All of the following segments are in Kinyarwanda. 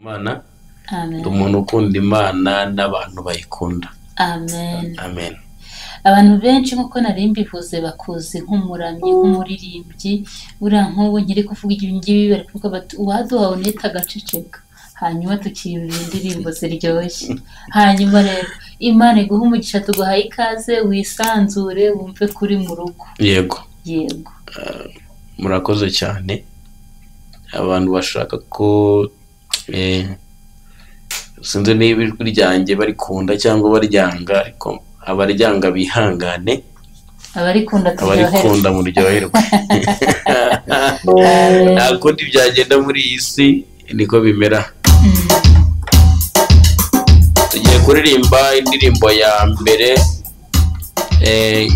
Imana. Amen. Ndi umuntu ukunda Imana n'abantu bayikunda. Amen. Amen. Abantu benshi nk'uko nari mbivuze bakuzi nk'umuramyi, nk'umuririmbyi. Buriya nk'ubu nkiri kuvuga ibi ngibi bari kuvuga bati uwaduha Honete agaceceka, hanyuma tukiyumvira indirimbo ziryoshye. Hanyuma rero Imana iguhe umugisha, tuguhaye ikaze, wisanzure, wumve kuri mu rugo. Yego. Yego. Murakoze cyane. Abantu bashaka ko sinzi niba ijwi ryanjye barikunda cyangwa baryanga, ariko abaryanga bihangane, abarikunda turyoherwe, abarikunda muryoherwe. Nta kundi byagenda muri iyi si, niko bimera. Tugiye kuririmba indirimbo ya mbere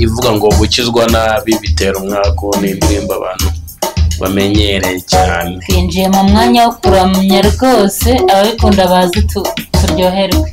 ivuga ngo gukizwa nabi bitera umwaku. Ni indirimbo abantu bamenyereye cyane. Twinjiye mu mwanya wo kuramya rwose, ababikunda bazi turyoherwe.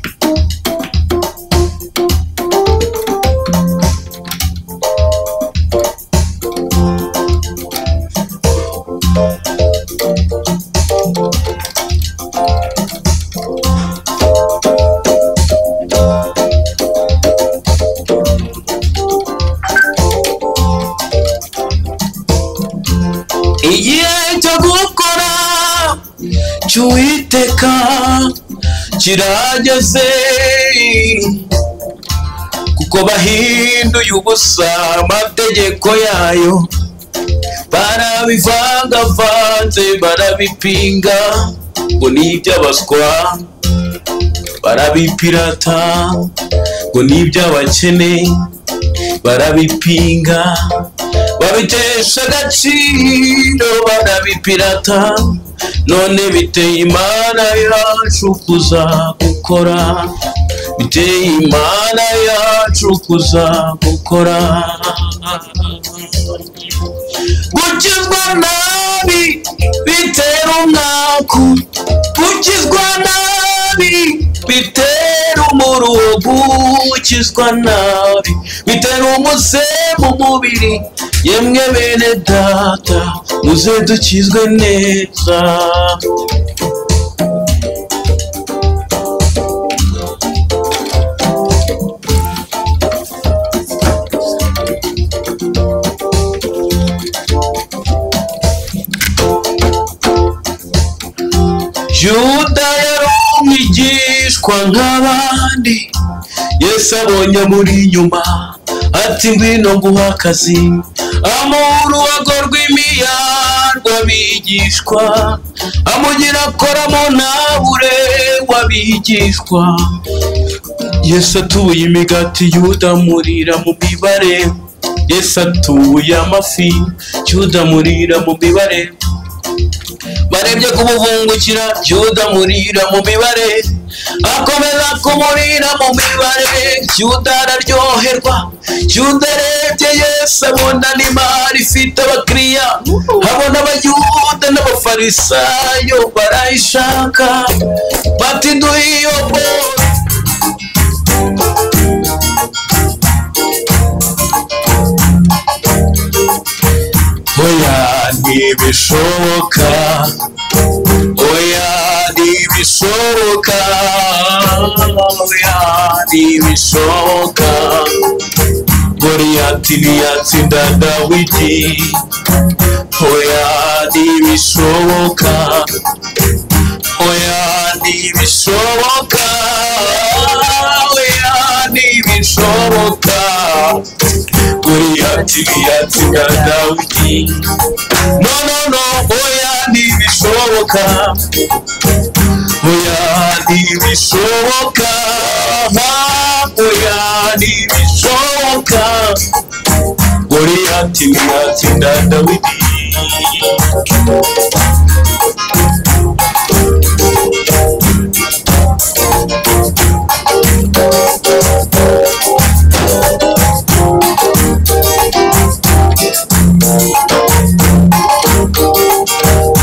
Igihe cyo gukora cy'Uwiteka kirageze, kuko bahinduye ubusa amategeko yayo, barabivangavanze barabipinga ngo ni iby'abaswa, barabipirata ngo ni iby'abakene, barabipinga babitesha agaciro, barabipirata. None biteye Imana yacu kuza gukora, biteye Imana yacu kuza gukora. Gukizwa nabi bitera umwaku, gukizwa nabi bitera umuruho, gukizwa nabi bitera umuze mu mubiri. Yemwe bene data, muze dukizwe neza. Yuda yari umwigishwa nk'abandi, Yesu abonye muri inyuma ati ngwino nguha akazi. Amuha uruhago rw'imiyarwa abigishwa, amugira akoramo ntabure w'abigishwa. Yesu atuye imigati, Yuda amurira mu mibare. Yesu atuye amafi, Yuda amurira mu mibare. Barebye kumuvungukira, Yuda amurira mu mibare. Akomeza kumurira mu mibare, Yuda araryoherwa. Yuda arebye Yesu abona n'imari ifite abakiriya, abona abayuda n'abafarisayo barayishaka, bati duhe iyo boro. Oya ntibishoboka, oya ntibishoboka, oya ntibishoboka. Goliyati ntiyatsinda Dawidi, oya ntibishoboka, oya ntibishoboka, oya ntibishoboka. Goliyati ntiyatsinda Dawidi, no no no, oya ntibishoboka, oya ntibishoboka, oya ntibishoboka. Goliyati ntiyatsinda Dawidi.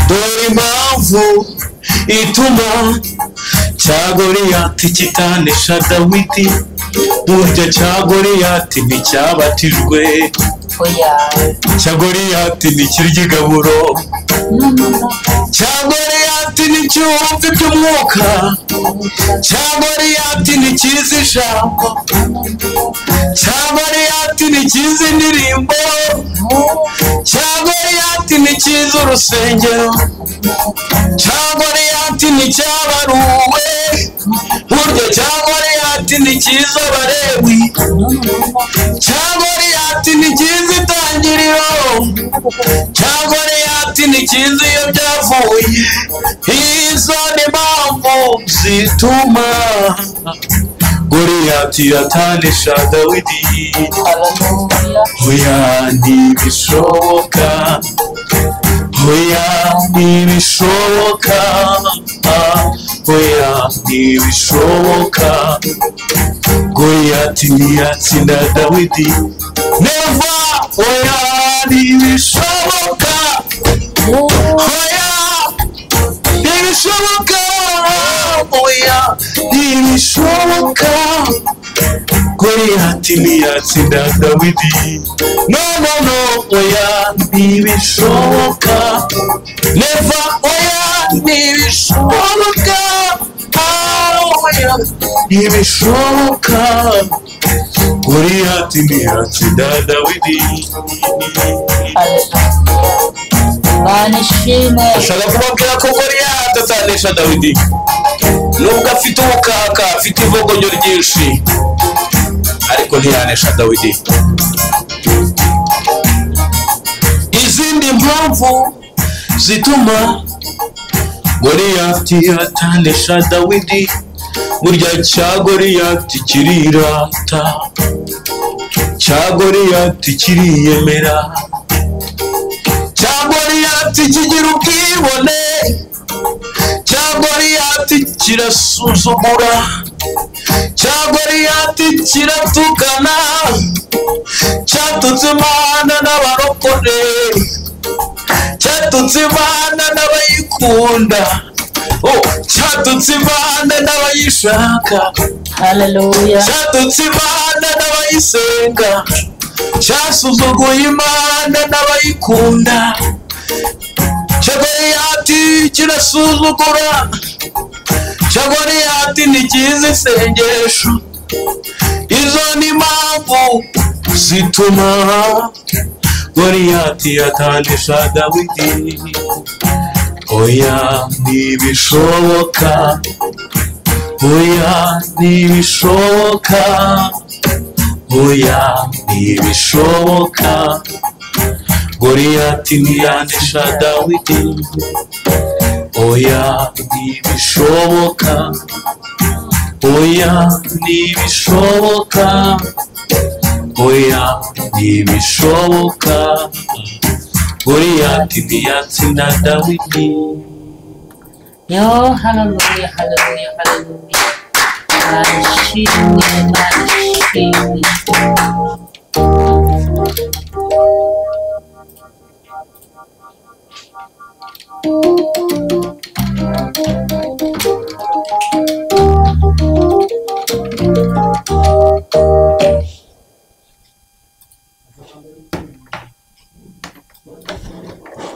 Dore impamvu ituma cya Goliyati kitanesha Dawidi, burya cya Goliyati nticyabatijwe, Oya. cya Goliyati ntikirya igaburo, Cya Goliyati nticyumva iby'umwuka, cya Goliyati ntikizi ijambo, cya Goliyati ntikizi indirimbo, cya Goliyati ntikizi urusengero, cya Goliyati nticyabaruwe, burya cya Goliyati ntikizi abalewi, cya Goliyati ntikizi itangiriro, cya Goliyati ntikizi iyo byavuye. Izo ni mpamvu zituma Goliyati atanesha Dawidi. Oya ntibishoboka, oya ntibishoboka, oya ntibishoboka, Goliyati ntiyatsinda Dawidi. Neva, oya ntibishoboka, oya ntibishoboka, oya ntibishoboka, Goliyati ntiyatsinda Dawidi. No, no, no, oya ntibishoboka, neva, oya ntibishoboka, oya ntibishoboka, Goliyati ntiyatsinda Dawidi. Ashaka kubabwira ko Goliyati atanesha Dawidi, nubwo afite ubukaka, afite ivogonyo ryinshi, ariko ntiyanesha Dawidi. Izindi mpamvu zituma Goliyati atanesha Dawidi, burya cya Goliyati kirirata, cya Goliyati kiriyemera, cya Goliyati kigira ubwibone, cya Goliyati kirasuzugura, cya Goliyati kiratukana, cyatutse Imana n'abarokore, cyatutse Imana n'abayikunda, cyatutse Imana n'abayishaka, cyatutse Imana n'abayisenga, cyasuzuguye Imana n'abayikunda. Cya Goliyati kirasuzugura, cya Goliyati ntikizi isengesho. Izo ni mpamvu zituma Goliyati atanesha Dawidi. Oya ntibishoboka, oya ntibishoboka, oya ntibishoboka, Goliyati ntiyanesha Dawidi. Oya ntibishoboka, oya ntibishoboka, oya ntibishoboka, Goliyati ntiyatsinda Dawidi. Yo, haleluya, haleluya, haleluya. Imana ishimwe, Imana ishimwe.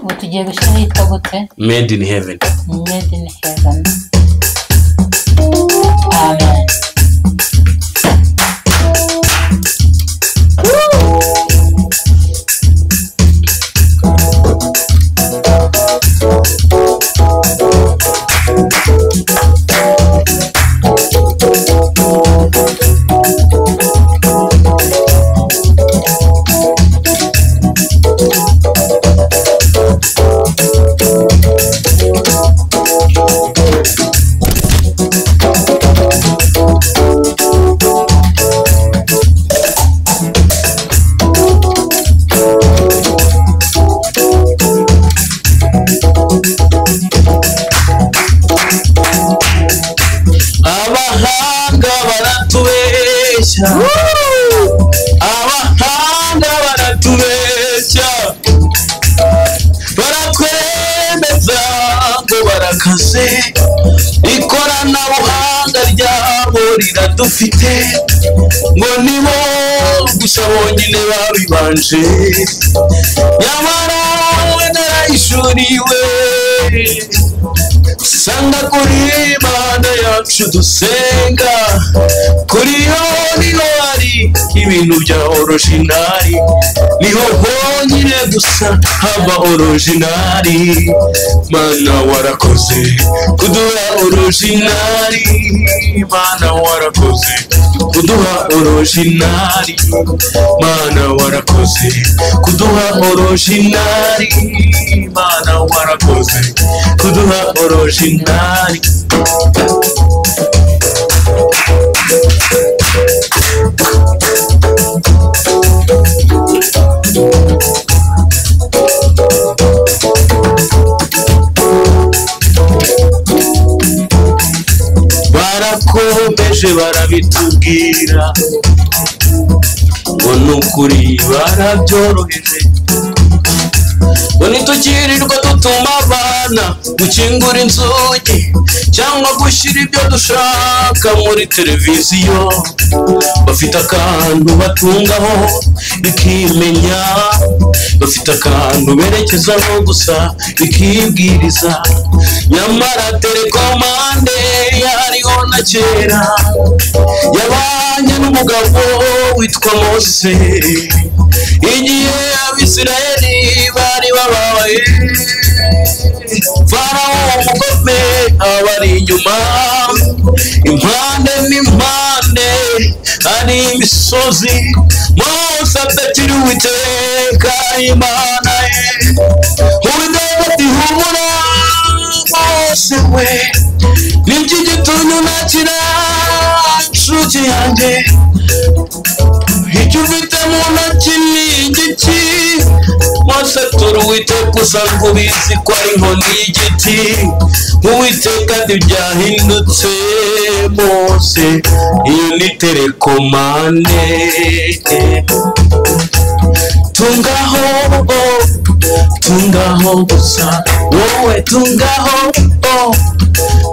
Ubu tugiye gushyiraho yitwa gute? Made in heaven. Made in heaven. Amen. Abahanga baratubeshya, abahanga baratubeshya, baratwemeza ngo barakaze, ikoranabuhanga ryabo riradufite, ngo nibo gusa bonyine babibanje, nyamara Narabihishuriwe sanga kuri Imana yacu dusenga, kuri yo niho hari ibintu bya originali, niho honyine gusa haba originali. Mana warakoze kuduha originali, Mana warakoze kuduha originali, Mana warakoze kuduha originali, Mana warakoze kuduha originali. Barakomeje barabitubwira ngo nukuri barabyoroheje, ngo ntitukirirwa dutuma abana gukingura inzugi cyangwa gushyira ibyo dushaka muri televiziyo. Bafite akantu batungaho bikimenya, bafite akantu berekezaho gusa bikibwiriza. Nyamara telekomande yariho na kera, yabanye n'umugabo witwa Mose igihe Abisirayeli bari bababaye. Farawo umugome abari inyuma, impande n'impande hari imisozi. Mose atakira Uwiteka Imana ye. Uwiteka ati humura Mose we, niki gitumye unakira nshuti yanjye? Icyo ufite mu ntoki ni igiki? Mose tura Uwiteka usanzwe ubizi ko ari inkoni y'igiti. Uwiteka ntibyahindutse Mose, iyo ni telekomande. Tungaho, tungaho gusa wowe, tungaho,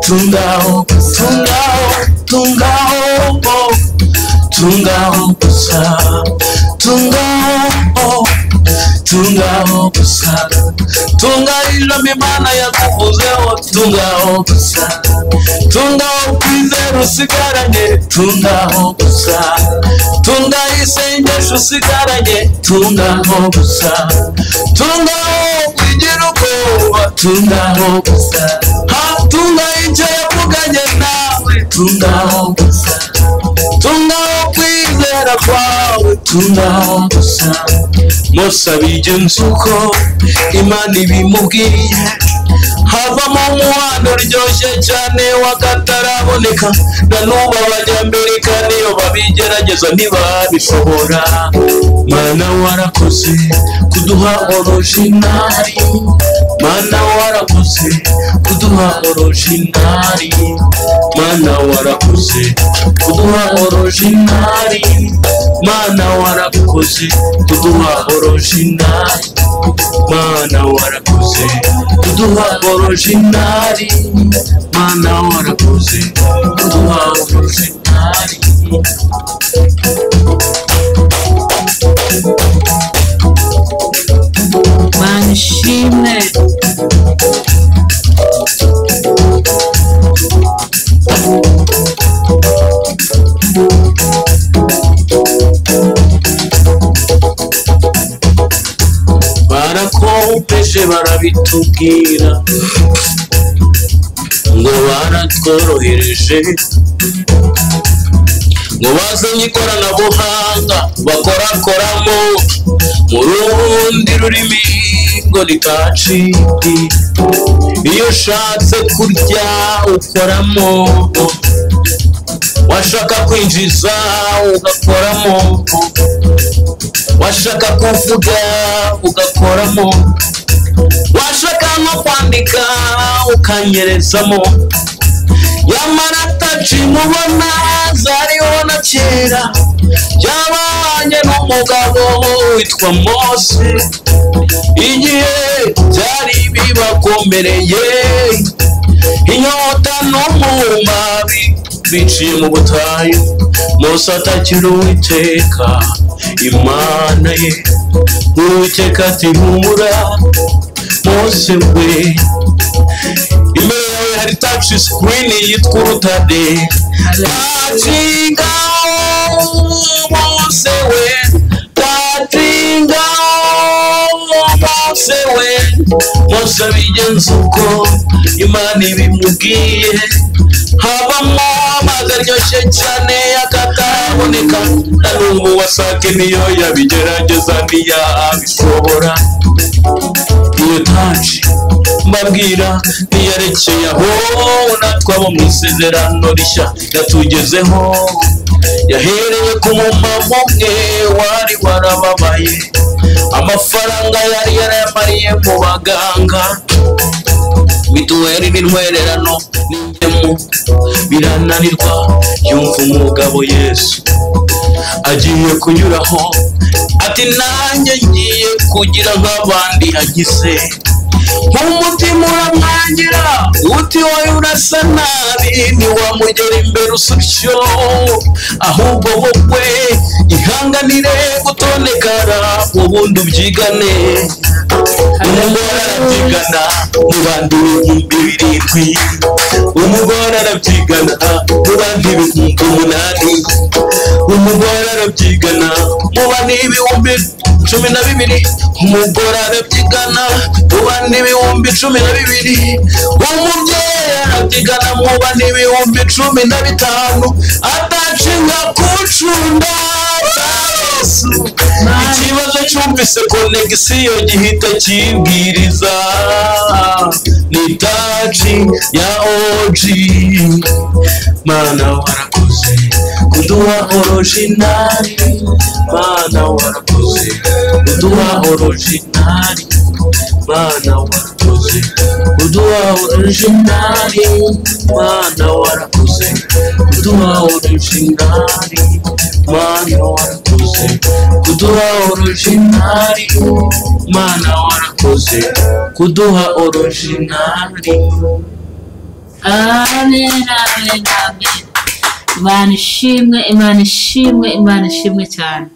tungaho, tungaho, tungaho, tungaho gusa, tungaho, tungaho gusa, tungaho ijambo Imana yakuvuzeho, tungaho gusa, tungaho kwizera usigaranye, tungaho gusa, tungaho isengesho usigaranye, tungaho gusa, tungaho kugira ubwoba, tungaho gusa, tungaho icyo yavuganye nawe, tungaho gusa, tungaho kwizera kwawe, tungaho gusa. Mose abigenza uko Imana ibimubwiye, havamo umuhanda uryoshye cyane w'akataraboneka. Na n'ubu Abanyamerika niyo babigerageza ntibabishobora. Mana warakoze kuduha originali, Mana warakoze kuduha originali, Mana warakoze kuduha originali, Mana warakoze kuduha originali, Mana warakoze kuduha originali, Mana warakoze kuduha originali. Mana ishimwe. Barakomeje barabitubwira ngo baratworohereje, ngo bazanye ikoranabuhanga bakorakoramo mu rundi rurimi ngo ni kaciti. Iyo ushatse kurya ukoramo, washaka kwinjiza ugakoramo, washaka kuvuga ugakoramo, washaka no kwandika ukanyerezamo. Nyamara taci mubona zariho na kera, yabanye n'umugabo witwa Mose igihe byari bibakomereye, inyota n'umwuma biciye mu butayu. Mose atakira Uwiteka Imana ye. Uwiteka ati humura Mose we, imbere yawe hari touch screen yitwa urutare. Touchinga Mose we, touchinga Mose we. Mose abigenza uko Imana ibimubwiye, habamo amazi aryoshye cyane akataboneka, na n'ubu wasake niyo yabigerageza ntiyabishobora. Iyo taji mbabwira ntiyarekeye aho, natwe abo mu isezerano rishya yatugezeho. Yahereye ku mumama umwe wari warababaye, amafaranga yari yarayamariye mu baganga, mituweli n'intwererano n'ingemu birananirwa. Yumva umugabo Yesu agiye kunyuraho, ati nanjye ngiye kugira nk'abandi agize. Umutima uramwangira uti wowe urasa nabi, ntiwamugera imbere usutyo, ahubwo wowe ihanganire gutonekara ubundi ubyigane. Umugore arabyigana mu bandi 7,000, umugore arabyigana mu bandi 8,000, umugore arabyigana mu bandi 12,000, umugore arabyigana mu bandi 12,000, umubyeyi arabyigana mu bandi 15,000. Atacinga kucunda Yesu. Ikibazo cyumvise konegisiyo gihita kibwiriza, ni taji ya oji. Mana warakoze kuduha orojinali, Mana warakoze kuduha orojinali, Mana warakoze kuduha orojinali, Mana warakoze kuduha orojinali, Mana warakoze kuduha orojinali, Mana warakoze kuduha orojinali. Amen, amen, amen. Imana ishimwe, Imana ishimwe, Imana ishimwe cyane.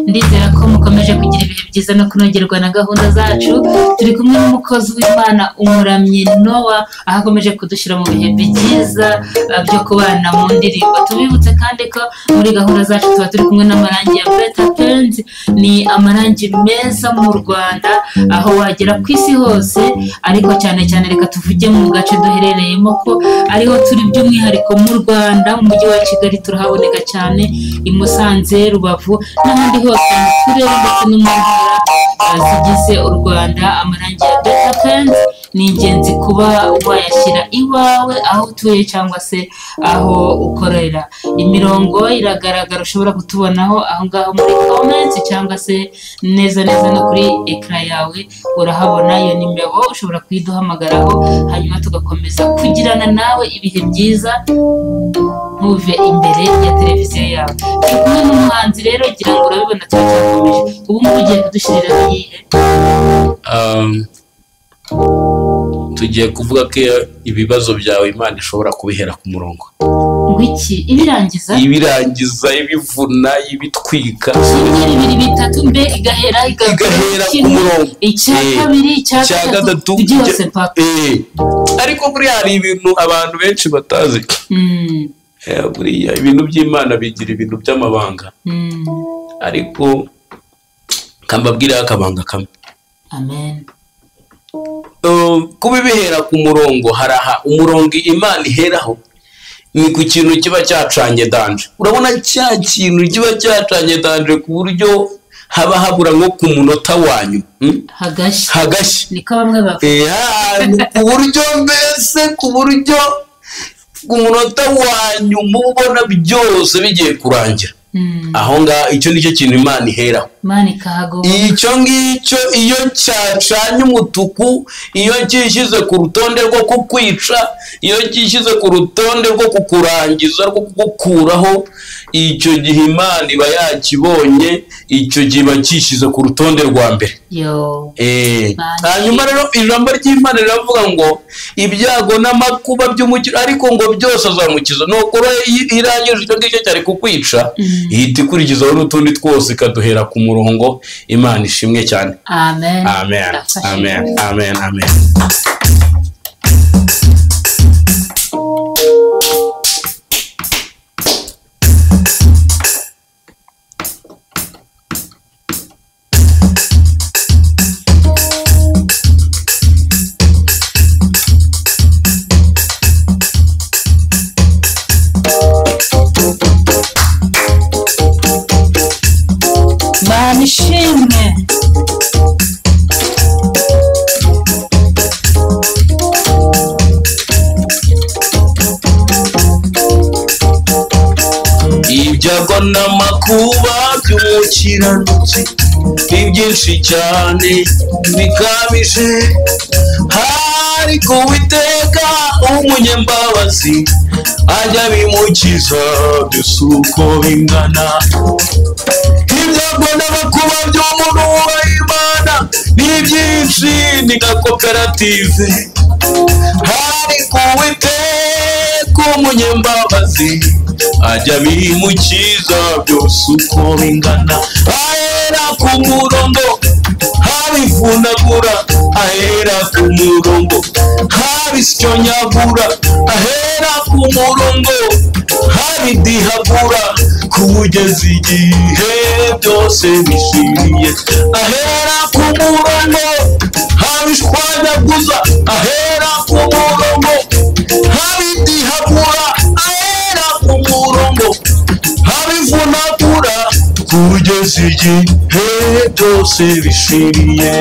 Ndizera ko mukomeje kugira ibihe byiza no kunogerwa na gahunda zacu. Turi kumwe n'umukozi w'Imana umuramyi Nowa, aho akomeje kudushyira mu bihe byiza byo kubana mu ndirimbo. Tubibutse kandi ko muri gahunda zacu tuba turi kumwe n'amarangi ya Beta Paints, ni amarangi meza mu Rwanda, aho wagera ku isi hose, ariko cyane cyane reka tuvuge mu gace duherereyemo ko ariho turi by'umwihariko mu Rwanda, mu mujyi wa Kigali turahaboneka cyane, i Musanze, Rubavu n'ahandi hose mu turere ndetse no mu ntara zigize u Rwanda. Amarangi ya Beta Paints ni ingenzi kuba wayashyira iwawe aho utuye cyangwa se aho ukorera. Imirongo iragaragara, ushobora kutubonaho aho ngaho muri comments cyangwa se neza neza no kuri ekara yawe urahabona iyo nimero, ushobora kuyiduhamagaraho hanyuma tugakomeza kugirana nawe ibihe byiza ntuve imbere ya televiziyo yawe. Turi kumwe n'umuhanzi rero, ngira ngo urabibona turacyakomeje. Ubu ngubu ugiye kudushyiriraho iyihe? Tugiye kuvuga ko ibibazo byawe Imana ishobora kubihera ku murongo. Ngo iki? Ibirangiza? Ibirangiza, ibivuna, ibitwika. Kimwe, bibiri, bitatu, mbe igahera igahera ku murongo. Icya kabiri, icya gatatu, byose papa. Ariko buriya hari ibintu abantu benshi batazi. Buriya ibintu by'Imana bigira ibintu by'amabanga. Ariko kambabwira akabanga kamwe. Amen. Kuba ibihera ku murongo, haraha umurongo Imana iheraho ni ku kintu kiba cyacanye danje. Urabona cya kintu kiba cyacanye danje ku buryo haba habura nko ku munota wanyu hagashya, hagashya niko bamwe bavuga. Ku buryo mbese ku buryo ku munota wanyu mubona byose bigiye kurangira. Aho ngaho icyo nicyo kintu Imana iheraho. Imana ikahagoboka. Icyo ngicyo iyo cyacanye umutuku, iyo cyishyize ku rutonde rwo kukwica, iyo cyishyize ku rutonde rwo kukurangiza, rwo kugukuraho, icyo gihe Imana iba yakibonye, icyo gihe iba cyishyize ku rutonde rwa mbere. Hanyuma rero ijambo ry'Imana riravuga ngo ibyago n'amakuba by'umukiro, ariko ngo byose azamukiza. Nuko irangije icyo ngicyo cyari kukwica, ihita ikurikizaho n'utundi twose ikaduhera ku murongo. Imana ishimwe cyane. Amen. Amen. Amen. Amen. Amen. Ishimwe. Ibyago n'amakuba by'umukiranutsi ni byinshi cyane bikabije, ariko Uwiteka umunyembabazi ajya bimukiza byose uko bingana. Ibyago n'amakuba by'umuntu wubaha Imana ni byinshi, ni nka koperative, ariko Uwiteka umunyembabazi ajya bimukiza byose uko bingana. Ahera ku murongo habivunagura, ahera ku murongo habisyonyagura, ahera ku murongo habidihagura, kugeza igihe byose bishiriye. Ahera ku murongo habishwanyaguza, ahera ku murongo habidihagura, ahera ku murongo habivunagura, kugeza igihe byose bishiriye.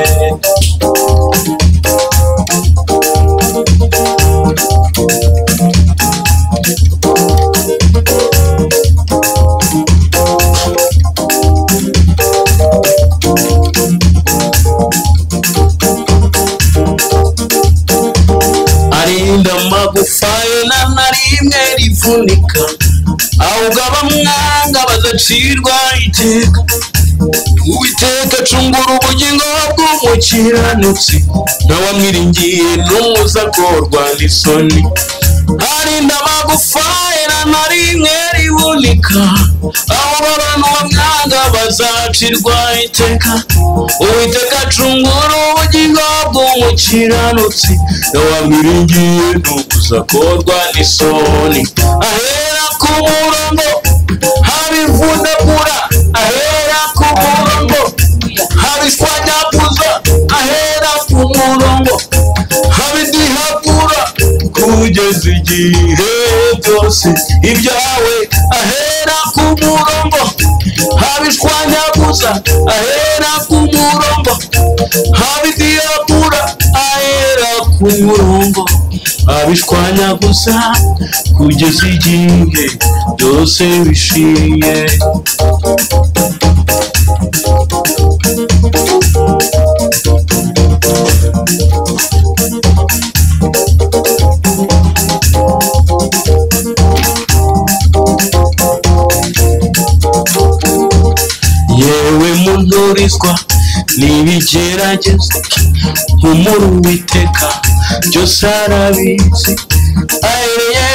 Arinda amagufa ye na rimwe rivunika, ahubwo abamwanga bazacirwa iteka. Uwiteka acungura ubugingo bw'umukiranutsi, n'abamwiringiye n'umuzakorwa n'isoni. Arinda amagufa ye na rimwe rivunika, ahubwo abantu bamwanga bazacirwa iteka. Uwiteka acungura ubugingo bw'umukiranutsi, n'abamwiringiye n'umuzakorwa n'isoni. Ahera ku murongo habivunagura, ahera ku murongo habishwanyaguza, ahera ku murongo habidihagura, kugeza igihe byose ibyawe. Ahera ku murongo habishwanyaguza, ahera ku murongo habidihagura, ahera ku murongo abishwanyaguza, kugeza igihe byose bishiye. Yewe munturizwa n'ibigeragezo, humura Uwiteka byose arabizi. Ahereye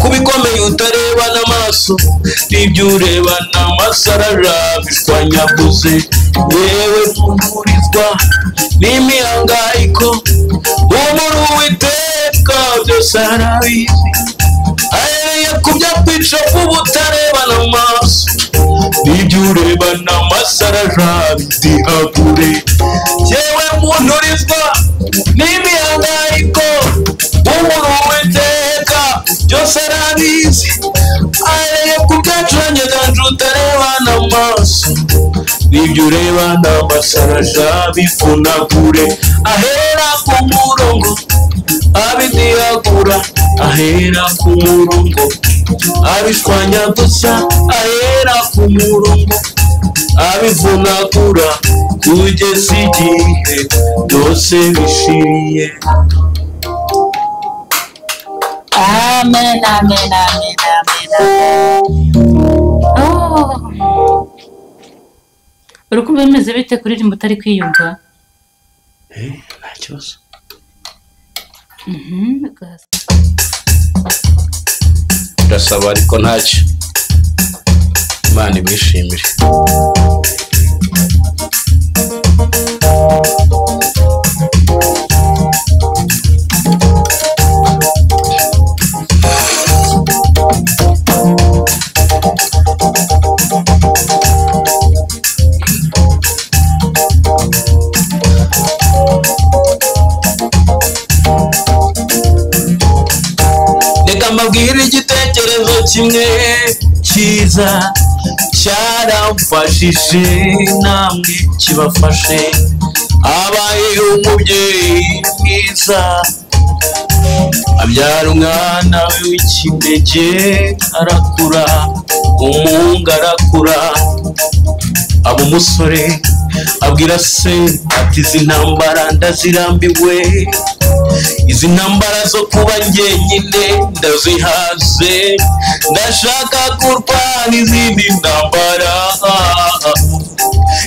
ku bikomeye utareba n'amaso, n'ibyo ureba n'amaso ararabishwanyaguze. Yewe munturizwa n'imihangayiko, humura Uwiteka byose arabizi. Ahereye ku byo kwica vuba utareba n'amaso, n'ibyo ureba n'amaso ararabidihagure. Yewe munturizwa n'imihangayiko, humura Uwiteka byose arabizi. Ahereye ku byacuranye ganje utareba n'amaso, n'ibyo ureba n'amaso ararabivunagure. Ahera ku murongo abidihagura, ahera ku murongo Abishwanyaguza ahera ku murongo, abivunagura kugeza igihe byose bishiriye. Amen, amen, amen, amen, amen. Oh. Urukundo bimeze bite kuririmba utari kwiyumva? Nta kibazo. Ndasaba ariko ntacyo. Imana ibishimire. Reka mbabwire igitekerezo kimwe cyiza cyaramfashije namwe kibafashe. Abaye umubyeyi mwiza, abyara umwana we w'ikinege, arakura, umuhungu arakura, aba umusore, abwira se ati izi ntambara ndazirambiwe, izi ntambara zo kuba njyenyine ndazihaze, ndashaka kurwana izindi ntambara.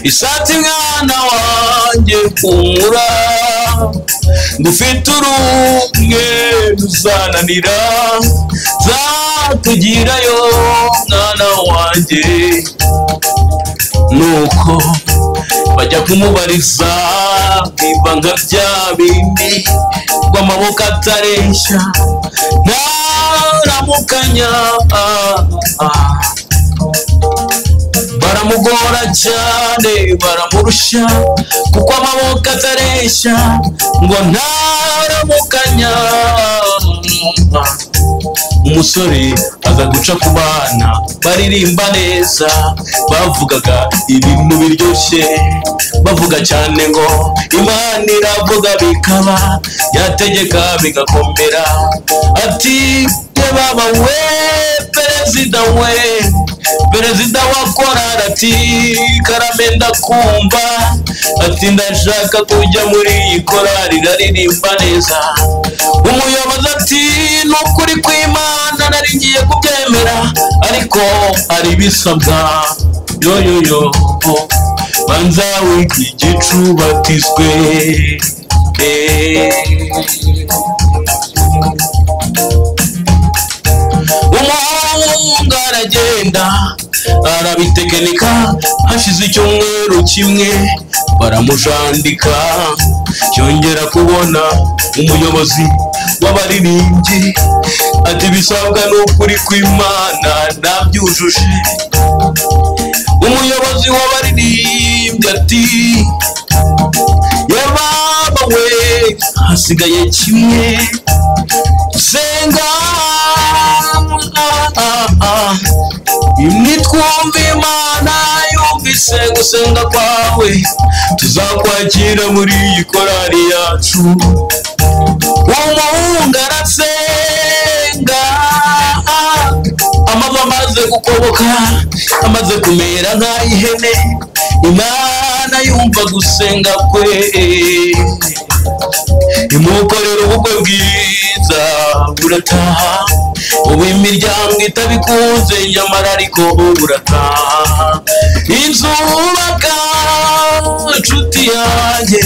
Isati mwana wanjye humura, ngufite urumwe ruzananira, nzakugirayo mwana wanjye. Nuko bajya kumubariza ibanga bya bindi rw'amaboko atareshya ntaramukanya. Baramugora cyane baramurusha, kuko amaboko atareshya ngo ntaramukanya. Umusore aza guca ku bana baririmba neza, bavugaga ibintu biryoshye, bavuga cyane ngo Imana iravuga bikaba, yategeka bigakomera. Ati baba we perezida we, perezida wa korali ati karame ndakumva, ati ndashaka kujya muri iyi korali iraririmba neza. Umuyobozi ati ni ukuri kw'Imana nari ngiye kubyemera, ariko hari ibisabwa. Yoyoyo banza wige igicubatizwe. Umuhungu aragenda arabitekinika, hashize icyumweru kimwe baramujandika, yongera kubona umuyobozi w'abaririmbyi ati bisabwa n'ukuri kw'Imana nabyujuje. Umuyobozi w'abaririmbyi ati yababa we hasigaye kimwe, senga nitwumva Imana yumvise gusenga kwawe, tuzakwakira muri iyi korali yacu. Umuhungu arasenga, amavi amaze gukoboka, amaze kumera nk'ay'ihene, Imana yumva gusenga kwe, imukorera ubukwe bwiza burataha. Ubu imiryango itabikunze nyamara ariko burataha. Inzu wubaka inshuti yanjye,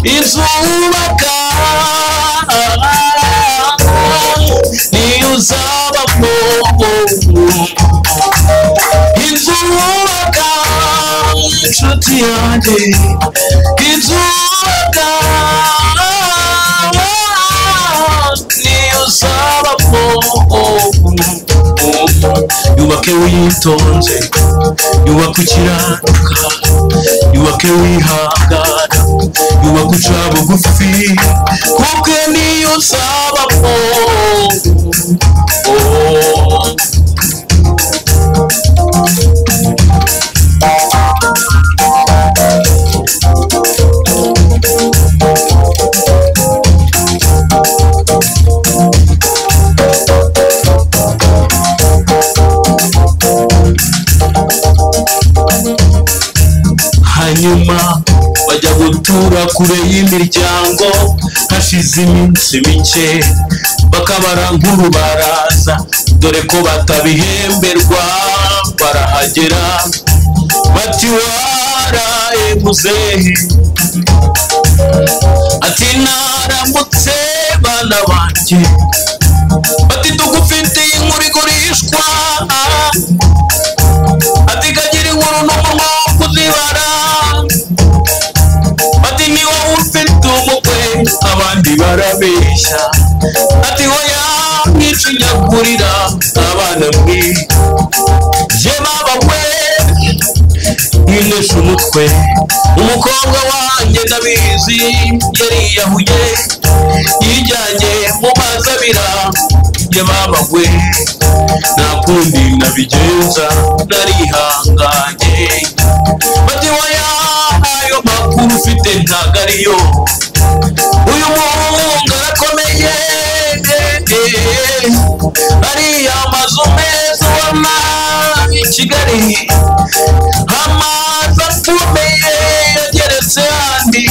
inzu wubaka niyo uzabamo. Inzu wubaka inshuti yanjye, inzu wubaka niyo uzabamo. Yubake witonze, yubake ukiranuka, yubake wihangana, yubake uca bugufi, kuko niyo uzabamo. Hanyuma bajya gutura kure y'imiryango, hashize iminsi mike bakabara nkuru baraza, dore ko batabihemberwa. Barahagera bati waraye muzehe, ati naramutse bana banjye, bati tugufitiye inkuru igurishwa, ati kagira inkuru n'umunwa wo kuzibara, bati ni wowe ufite umukwe abandi barabeshya, ati hoya mwicunyagurira abana mwe, je baba we mwinesha umutwe, umukobwa wanjye ndabizi yariyahuye, yijyanye mu mazi abira, je baba we nta kundi nabigenza narihanganye, bati hoya ayo makuru ufite ntago ariyo, uyu muhungu arakomeye, ariya mazu meza ubona i Kigali, amazu akomeye ageretse andi,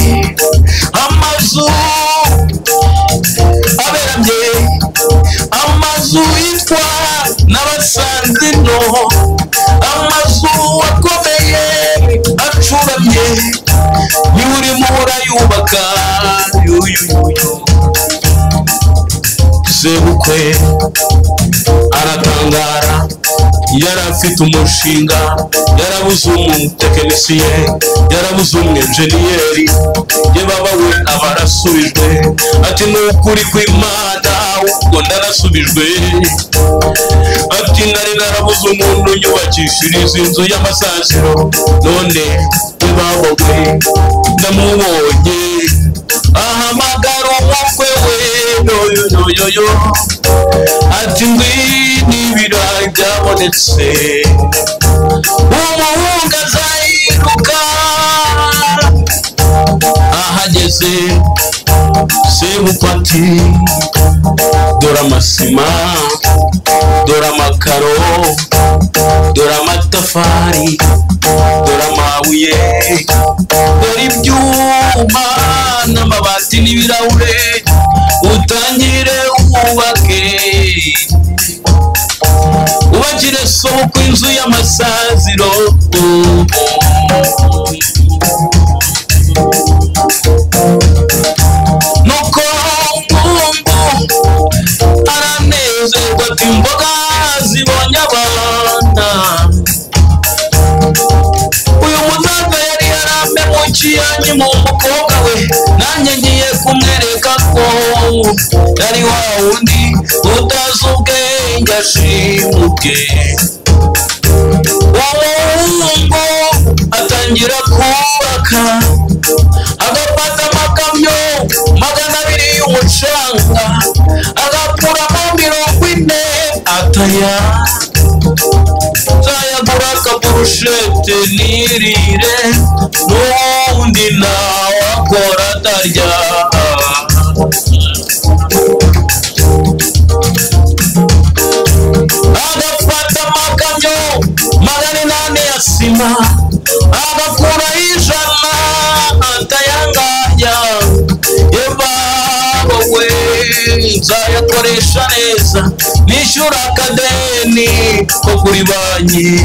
amazu aberamye, amazu yitwa n'abasanzino, amazu akomeye acuramye, niwe urimo urayubaka yuyuyuyu. Sebukwe aratangara, yari afite umushinga, yarabuze umutekinisiye, yarabuze umwenjeniyeri, ye baba we aba arasubijwe, ati ni ukuri kw'Imana ubwo ndarasubijwe, ati nari narabuze umuntu unyubakishiriza inzu y'amasaziro, none ye baba we ndamubonye, ahamagara umukwe we yoyoyoyo, ati ngwino ibirayi byabonetse, umuhungu azayiruka. Ahageze sebukwe ati dore amasima, dore amakaro, dore amatafari, dore amabuye, dore ibyuma n'amabati n'ibirahure, utangire wubake, ubakire sobukwe inzu y'amasaziro. Nuko umuhungu aranezerwa ati imboga zibonye abana, uyu musaza yari yarampemukiye mu mukobwa we, nanjye ngiye kumwereka ko yari wa wundi utazi ubwenge ashimuke. Umuhungu atangira kubaka, agafata amakamyo 200 y'umucanga, agakuramo 40 ataya, nzayagura akaburushete nirire, n'uwundi nawe akora atarya. Agafata amakamyo 800 ya sima, agakura 100 atayangaya, yebaba we nzayakoresha neza, nishyura akadeni ko kuri banki,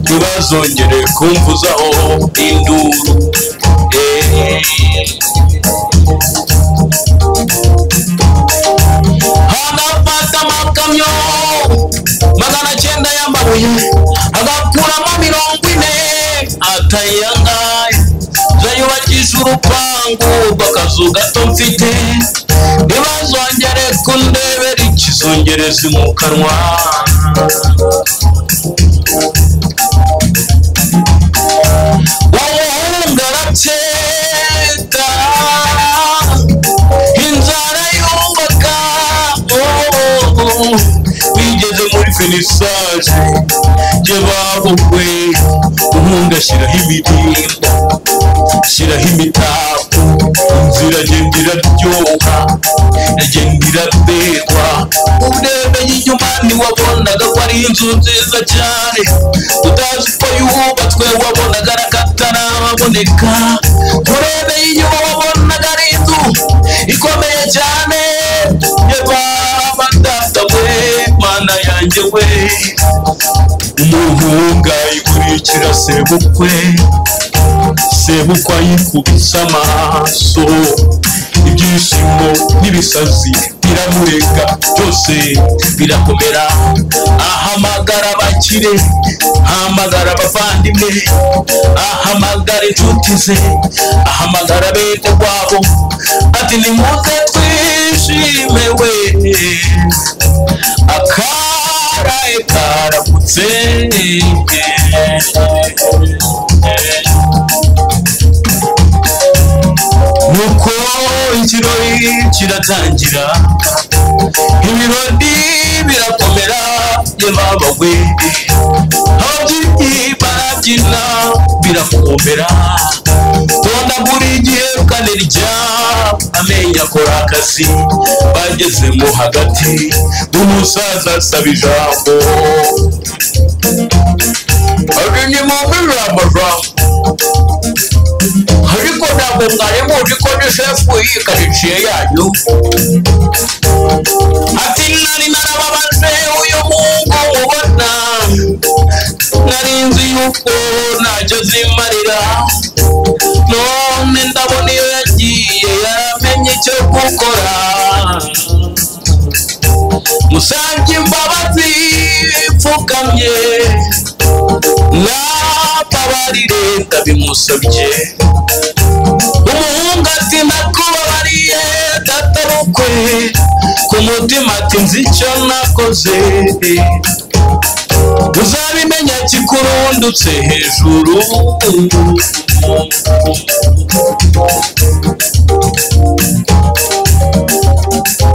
ntibazongere kumvuzaho induru. Agafata amakamyo 900 y'amabuye, agakuramo 40 atayangaya, nzayubakisha urupangu rw'akazu gato mfite, ntibazongere kundebera ikizungerezi mu kanwa. Umuhungu aracyeta, inzara yubaka, bigeze muri finisaje, jye babukwe, umuhungu ashyiraho imirimbo, ashyiraho imitako, inzira agenda iraryoha, agenda iratekwa, urebeye inyuma ntiwabonaga ko ari inzu nziza cyane, utazi uko yubatswe wabonaga arakataraboneka. iraboneka. Urebeye inyuma wabonaga ari inzu ikomeye cyane. Yebaba data we, mana yanjye we. Umuhungu ayikurikira sebukwe, sebukwe ayikubise amaso, ibyishimo n'ibisazi biramurega byose birakomera. Ahamagara abakire, ahamagara abavandimwe, ahamagara inshuti ze, ahamagara bene wabo, ati nimuze twishime we, akaraye karamutse. Nuko ikirori kiratangira, ibirori birakomera, yebaba we, ababyinnyi barabyina birakomera. Tondagura igihe ukanirya, amenyo akora akazi. Bagezemo hagati, umusaza asaba ijambo, ati nimumpe ijambo, ariko ntabwo mwari muzi ko ni shefu w'iyi karitsiye yanyu. Ati nari narababaje uyu muhungu mubona, nari nzi yuko ntacyo azimarira, none ndabona iyo yagiye yaramenye icyo gukora. Musabye imbabazi mfukamye, nababarire ndabimusabye. Umuhungu ati nakubabariye databukwe, ku mutima ati nzi icyo nakoze, uzabimenya kikurundutse hejuru.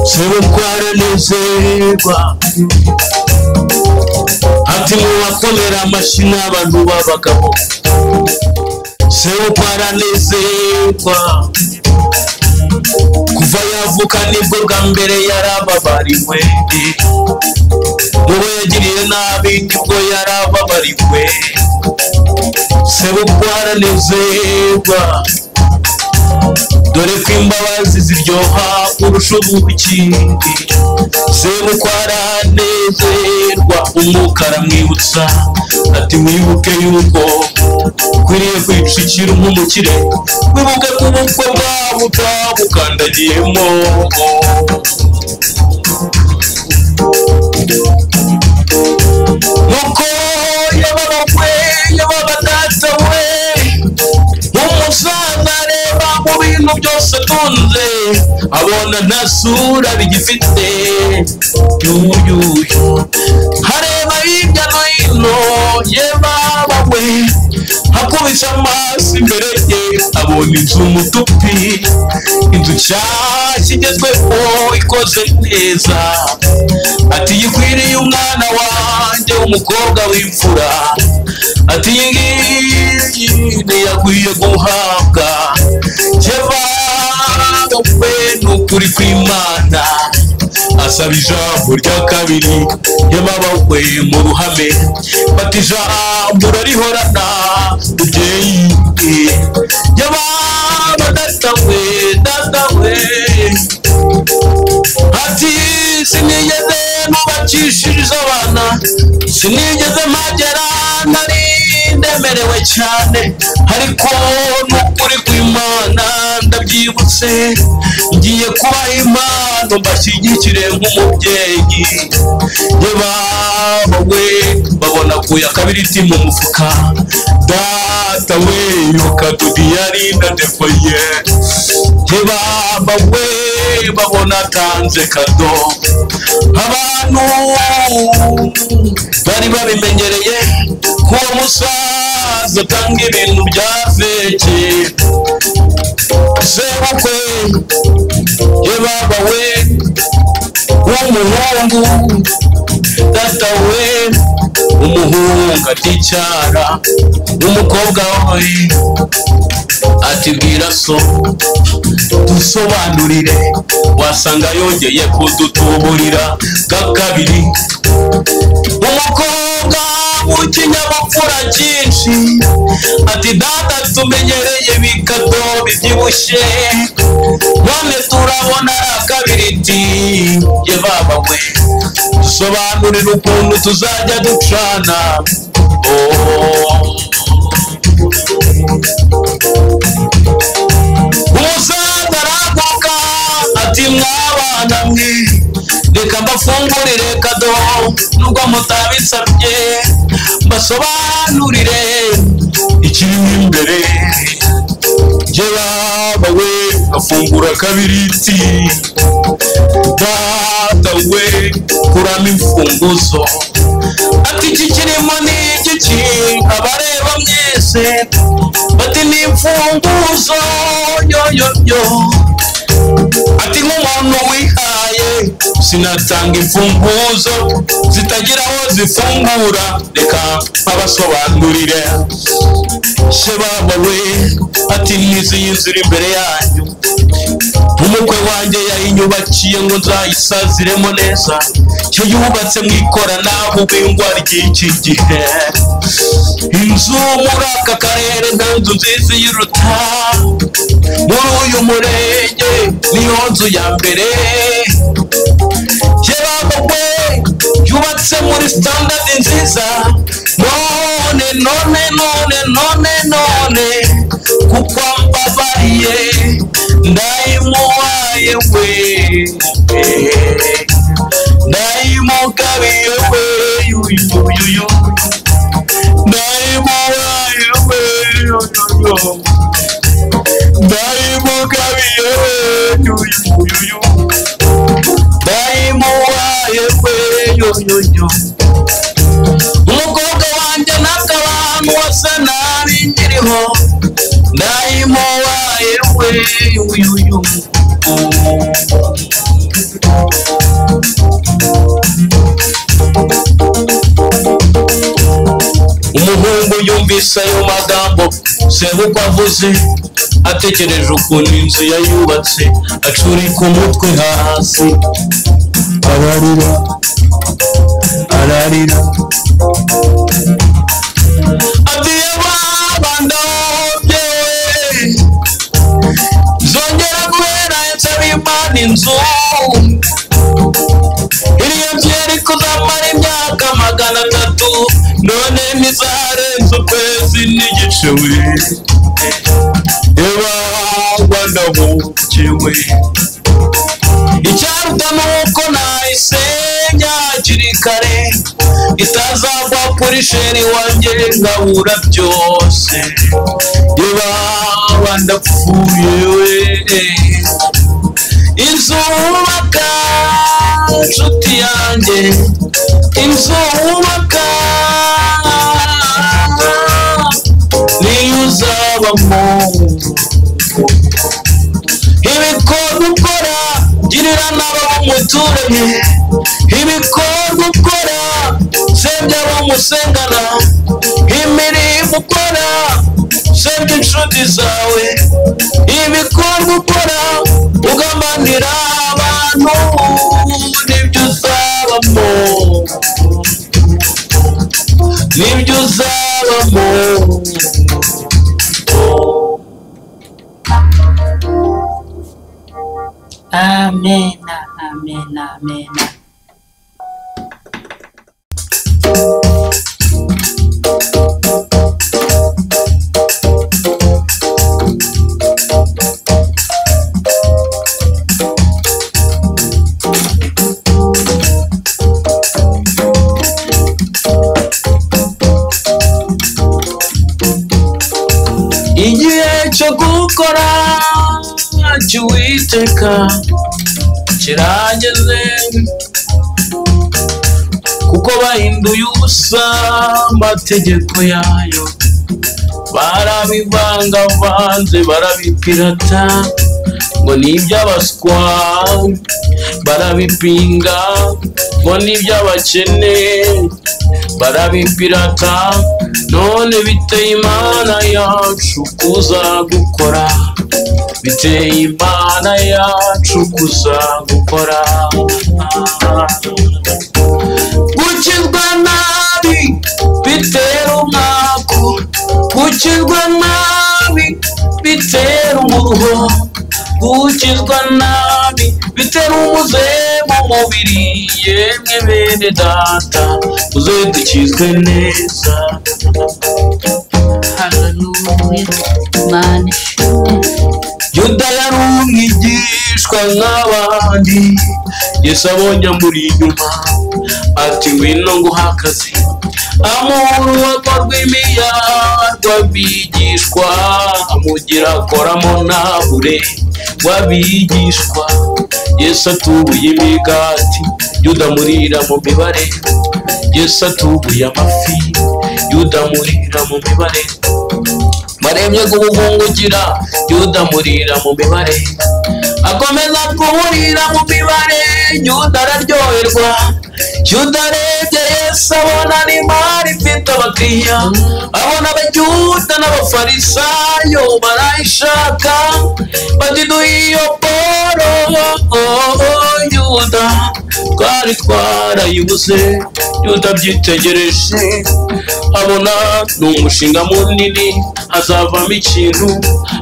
Sebukwe aranezerwa, ati mubakomera amashyi n'abantu b'abagabo. Sebukwe aranezerwa, kuva yavuka nibwo bwa mbere yarababariwe, mubo yagiriye nabi nibwo yarababariwe. Sebukwe aranezerwa, dore ko imbabazi ziryoha kurusha ubuki. Sebukwe aranezerwa, umwuka aramwibutsa ati wibuke yuko ukwiriye kwicikira nk'umukire, wibuke ko ubukwe bwabo utabukandagiyemo. Nuko yababakwe yababa data we, umusaza areba mu bintu byose atunze, abona nta sura bigifite. Yuyuyu areba hirya no hino, yebaba we, akubise amaso imbere ye abona inzu umutupi, inzu nshyashya igezweho ikoze neza. Ati yikwiriye umwana wanjye w'umukobwa w'imfura, ati iyi ngiyi ntiyakwiye guhabwa. Yebaba we, ni ukuri kw'Imana. Asaba ijambo rya kabiri, yebaba we mu ruhame, bati ijambo urarihorana mubyeyi. Yebaba data we, data we, ati sinigeze nubakishiriza abana, sinigeze mpagera nari ndemerewe cyane, ariko n'ukuri kw'Imana ndabyibutse, ngiye kubaha impano mbashyigikire nk'umubyeyi. Yebaba we, babona kuya kabiriti mu mufuka, data we yo kadudi yari ndadekoye. Yebaba we, babona atanze kado, abantu bari babimenyereye ko uwo musaza atanga ibintu bya feke. Sebukwe yebaba we w'umuhungu, data we umuhungu aticyara, umukobwa we ati bwira so dusobanurire, wasanga yongeye kudutuburira bwa kabiri. Umukobwa mu kinyabupfura cyinshi ati data tumenyereye bikato bibyibushye, none turabona akabiriti. Ye baba we, dusobanurire ukuntu tuzajya ducana. Umusaza araguka ati mwabana mwe, reka mbafungurire kado nubwo mutabisabye, mbasobanurire ikirimo imbere. Jye baba we, afungura kabiriti, data we kuramo imfunguzo. Ati iki kirimo ni igiki abareba mwese? Bati ni imfunguzo yo yo yo. Ati nk'umuntu wihaye sinatanga imfunguzo zitagira aho zifungura, reka abasobanurire. Shebaba we ati nizi y'inzu imbere yanyu, umukwe wanjye yayinyubakiye ngo nzayisaziremo neza, cyo yubatse mu ikoranabuhanga ry'iki gihe. Inzu muri aka karere nta nzu nziza iyiruta, muri uyu murenge niyo nzu ya mbere. Shebaba we yubatse muri standard nziza, none none none none none kuko mbabariye ndayimuhaye we, ndayimugabiye we, yuyuyuyu, ndayimuhaye we, ndayimugabiye we, yuyuyuyu, ndayimuhaye we, yuyuyu. Umukobwa wanjye n'akabantu wasa nabi nkiriho, ndayimuhaye we, yuyuyu. Umuhungu yumvise ayo magambo sebukwe avuze, atekereje ukuntu inzu yayubatse, acurika umutwe hasi, ararira ararira. Ati baba ndahobye, zongera guhera nsaba Imana inzu iriya nzu yari kuzamara imyaka 300, none ntizarenza ukwezi n'igice we. Eba ndabukiwe, icyaruta nuko nayisenya hakiri kare, itazagwa kuri sheri wanjye nkabura byose. Eba ndapfuye we. Inzu wubaka nshuti yanjye, inzu wubaka niyo uzabamo. Ibikorwa ukora girira n'abo muturanye, ibikorwa ukora sembya abo musengana, imirimo ukora sembya inshuti zawe, ibikorwa ukora ugamanira abantu nibyo uzabamo, nibyo uzabamo. Amen, amen, amen. Igihe cyo gukora cy'Uwiteka kirageze, kuko bahinduye ubusa amategeko yayo, barabivangavanze barabipirata ngo ni iby'abaswa, barabipinga ngo ni iby'abakene, barabipirata none biteye Imana yacu kuza gukora, biteye Imana yacu kuza gukora. Gukizwa nabi bitera umwaku, gukizwa nabi bitera umuruho, gukizwa nabi bitera umuze mu mubiri. Yemwe bene data, muze dukizwe neza. Haleluya, Imana ishimwe. Yuda yari umwigishwa nk'abandi, Yesu abonye amuri inyuma ati ngwino nguhe akazi. Amuha uruhago rw'imiyarwa rw'abigishwa, amugira akoramo ntabure w'abigishwa. Yesu atubuye imigati, Yuda amurira mu mibare. Yesu atubuye amafi, Yuda amurira mu mibare. Baremye kubuvungugira, Yuda amurira mu mibare. Akomeza kuburira mu mibare, Yuda araryoherwa. Yuda arebye Yesu abona n'imari ifite abakiriya, abona abayuda n'abafarisayo barayishaka, bati duhe iyo poro. Yuda twari twarayibuze. Yuda abyitegereje abona ni umushinga munini, hazavamo ikintu.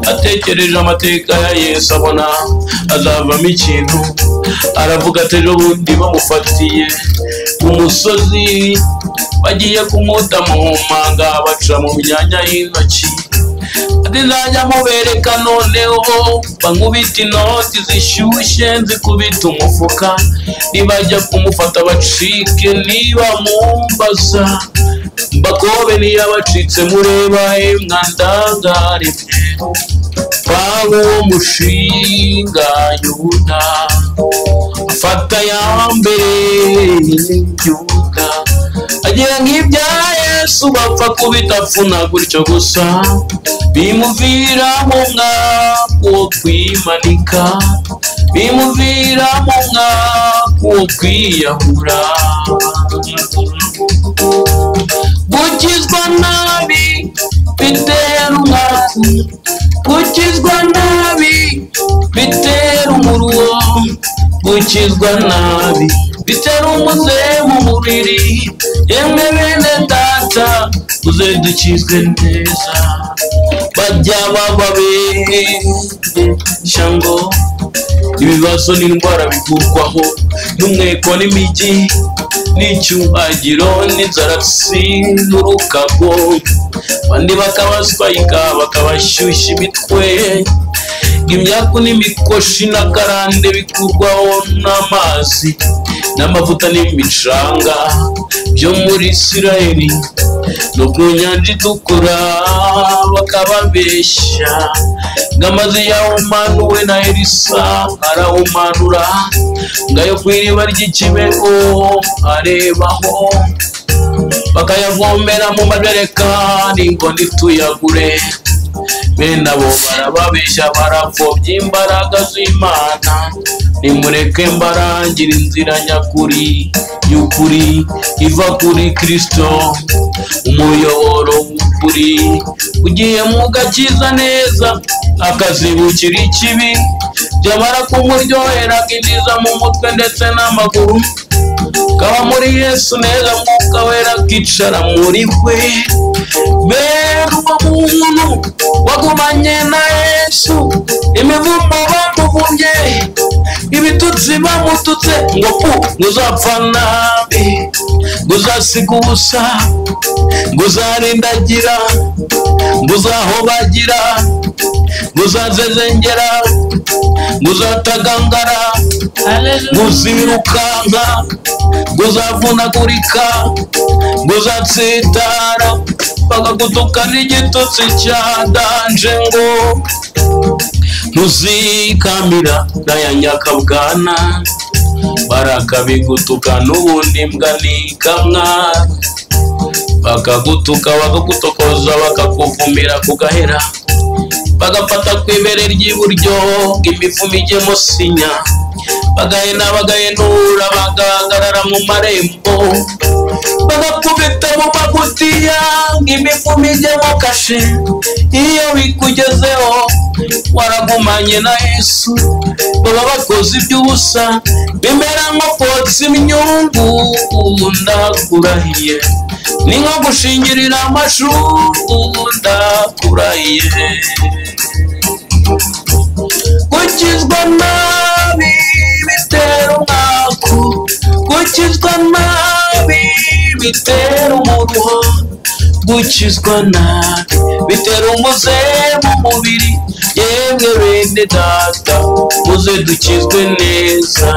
Atekereje amateka ya Yesu abona hazavamo ikintu. Aravuga ati ejo bundi bamufatiye umusozi, bagiye kumuta mu manga, baca mu myanya y'intoki. Ati nzajya mubereka noneho, bankubita inoti zishyushye nzikubita umufuka, nibajya kumufata bacike, niba mumbaza mbakobe niyabacitse mureba mwandangare. Panga uwo mushinga Yuda afata ya mbere. Yuda agira nk'ibya Yesu bapfa kubitapfuna gutyo gusa, bimuvira mu mwaka wo kwimanika, bimuvira mu mwaka wo kwiyahura. Gukizwa nabi bitera umwaku, gukizwa nabi bitera umuruho, gukizwa nabi bitera umuze mu mubiri. Yemwe bene data, muze dukizwe neza. Bajya bababeshya ngo ibibazo n'indwara bivurwaho n'umweko n'imijyi n'icyuhagiro n'inzaratsi n'urukago, abandi bakabaswayika bakabashyushya imitwe, imyaku n'imikoshi n'akarande bikurwaho n'amazi n'amavuta n'imicanga byo muri Isirayeli no ku nyanja itukura. Bakababeshya ngo amazi yahumanuwe na Elisa arahumanura, ngo ayo ku iriba ry'ikibeho arebaho, bakayavomera mu majerekani ngo ntituyagure. Bene abo barababeshya, barapfobya imbaraga z'Imana. Nimureke mbarangira inzira nyakuri y'ukuri iva kuri Kristo, umuyoboro w'ukuri. Ugiye mu gakiza neza akazibukira ikibi, byamara kumuryohera akinjiza mu mutwe ndetse n'amaguru. Kaba muri Yesu neza, Mwuka Wera akicara muri we. Bene uwo muntu wagumanye na Yesu, imivumo bamuvumye, ibitutsi bamututse, ngo pu uzapfa nabi, ngo uzasiga ubusa, ngo uzarindagira, ngo uzahobagira, ngo uzazezengera, ngo uzatagangara, ngo uzirukanka, ngo uzavunagurika, ngo uzatsitara, bakagutuka n'igitutsi cya danje ngo ntuzikamira n'aya nyakabwana. Barakabigutuka n'ubundi mbwa nikamwa, bakagutuka bakagutokoza, bakakuvumira ku gahera, bagafata ku ibere ry'iburyo imivumo ijyemo sinya, bagahena bagahenura, bagahagarara mu marembo, bagakubita mu magutiya imivumo ijyemo kashe. Iyo bikugezeho waragumanye na Yesu, baba bakoze iby'ubusa, bimera nko kotsa imyungu. Ndakurahiye ni nko gushingirira amashu, ndakurahiye. Gukizwa nabi bitera umwaku, gukizwa nabi bitera umuruho, gukizwa nabi bitera umuze mu mubiri. Yemwe bene data, muze dukizwe neza.